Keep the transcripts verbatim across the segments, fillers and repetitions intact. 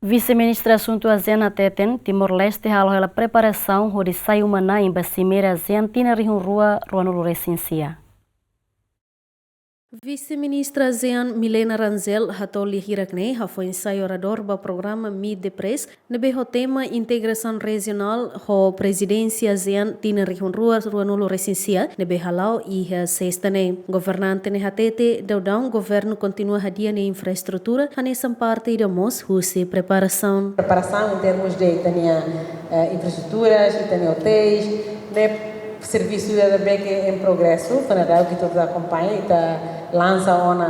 Vise-Ministra Asuntu ASEAN hateten, Timor-Leste halo hela preparasaun hodi sai uma-na'in ba Simeira ASEAN tinan rihun rua ruanulu resin sia. Vise-Ministra ASEAN Milena Rangel hato'o lia hirak-ne'e hafoin sai oradór ba programa Meet the Press ne'ebé ho tema Integrasaun Rejionál ho Prezidénsia ASEAN tinan rihun rua ruanulu resin sia ne'ebé hala'o iha sesta ne'e. Governante ne'e hatete daudaun governu kontinua hadi'a nia infraestrutura hanesan parte ida mós husi preparasaun. Preparasaun em termos de ita-nia, eh, infraestruturas, ita-nia hotéis, ne'e servisu ida ne'ebé ke em progresu, foin daudaun ita akompaña, ita lansa ona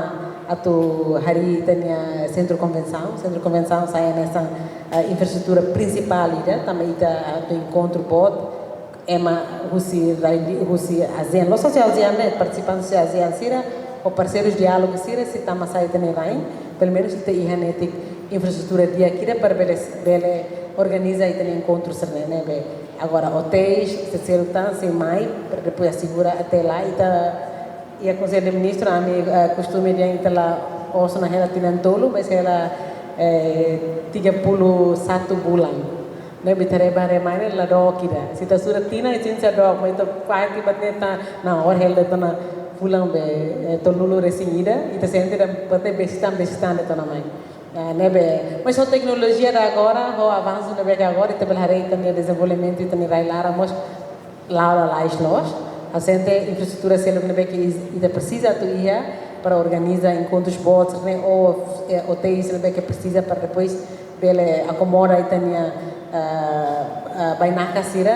atu harii ita-nia sentru konvensaun, sentru konvensaun sai hanesan, eh, infraestrutura prinsipál ida, tanba ita atu enkontru boot, ema husi rai di, husi ASEAN, la'ós só ASEAN ne'e, partisipantes husi ASEAN sira, ho parseirus diálogu sira, sei tama sai ita-nia rain, pelumenus ita iha netik infraestrutura di'ak ida para bele, bele organiza ita-nia enkontru sira-ne'e, ne'ebé agora hotéis, ita seluk tan, sei mai, para depois asegura até lá, ita iha Konsellu de Ministru, ami, eh, kostume dehan ita la'ós ona hela tinan tolu, mais hela, eh, tiga puluh satu bulan. Ne'ebé ita haree ba haree mai ne'e la dook ida. Se ita sura tinan, ita sente dook, mais ita fahe tiha ba tinan, na hora hela tiha ona fulan be, eh, tolunulu resin ida, ita sente dehan buat ne'e besik tan, besik tan de'it ona mai. Eh, ne'ebé, mais ho teknolojia ida agora, ho avansu ne'ebé ke agora, ita bele haree ita-nia dezenvolvimentu, ita-nia rai-laran mós la'o lalais loos. Ha'u sente infraestrutura seluk ne'ebé ke is-, ita presiza atu iha para organiza enkontrus boot ne'e ou, eh, hotéis ne'ebé ke presiza para depois bele akomoda ita-nia, ah, ah, bainaka sira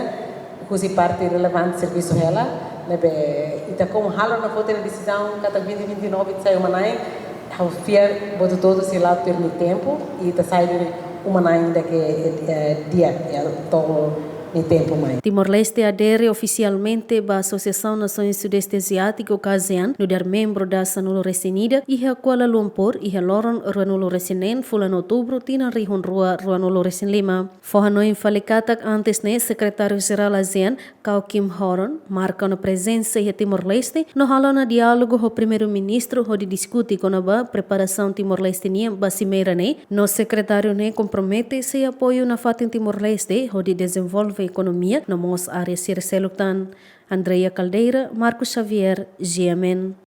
husi parte relevante servisu hela, ne'ebé ita komu halo ona foti nia desizaun katak vinte vinte e nove ita sai uma-na'in, ha'u fiar buat hotu-hotu sei la'o tuir nia tempu, i ita sai duni uma-na'in ida ke, eh, di'ak, ya, to'o nia tempu mai. Timor-Leste adere ofisialmente ba Asosiasaun Nasoins Sudeste Aziátiku ka ASEAN, nu'udar membru dasa-nulu resin ida, iha Kuala Lumpur, iha loron ruanulu resin neen, fulan Outubru, tinan rihun rua ruanulu resin lima. Fó hanoin fali katak antes ne'e Sekretáriu Jerál ASEAN, Kao Kim Horon, marka ona prezensa iha Timor-Leste, no hala'o ona diálogu ho Primeiru-Ministru hodi diskute kona-ba preparasaun Timor-Leste nian ba simeira ne'e, no sekretáriu ne'e kompromete sei apoiu nafatin Timor-Leste hodi dezenvolve ekonomia no mós área sira seluk tan. Andrea Caldeira, Marcos Xavier, G M N.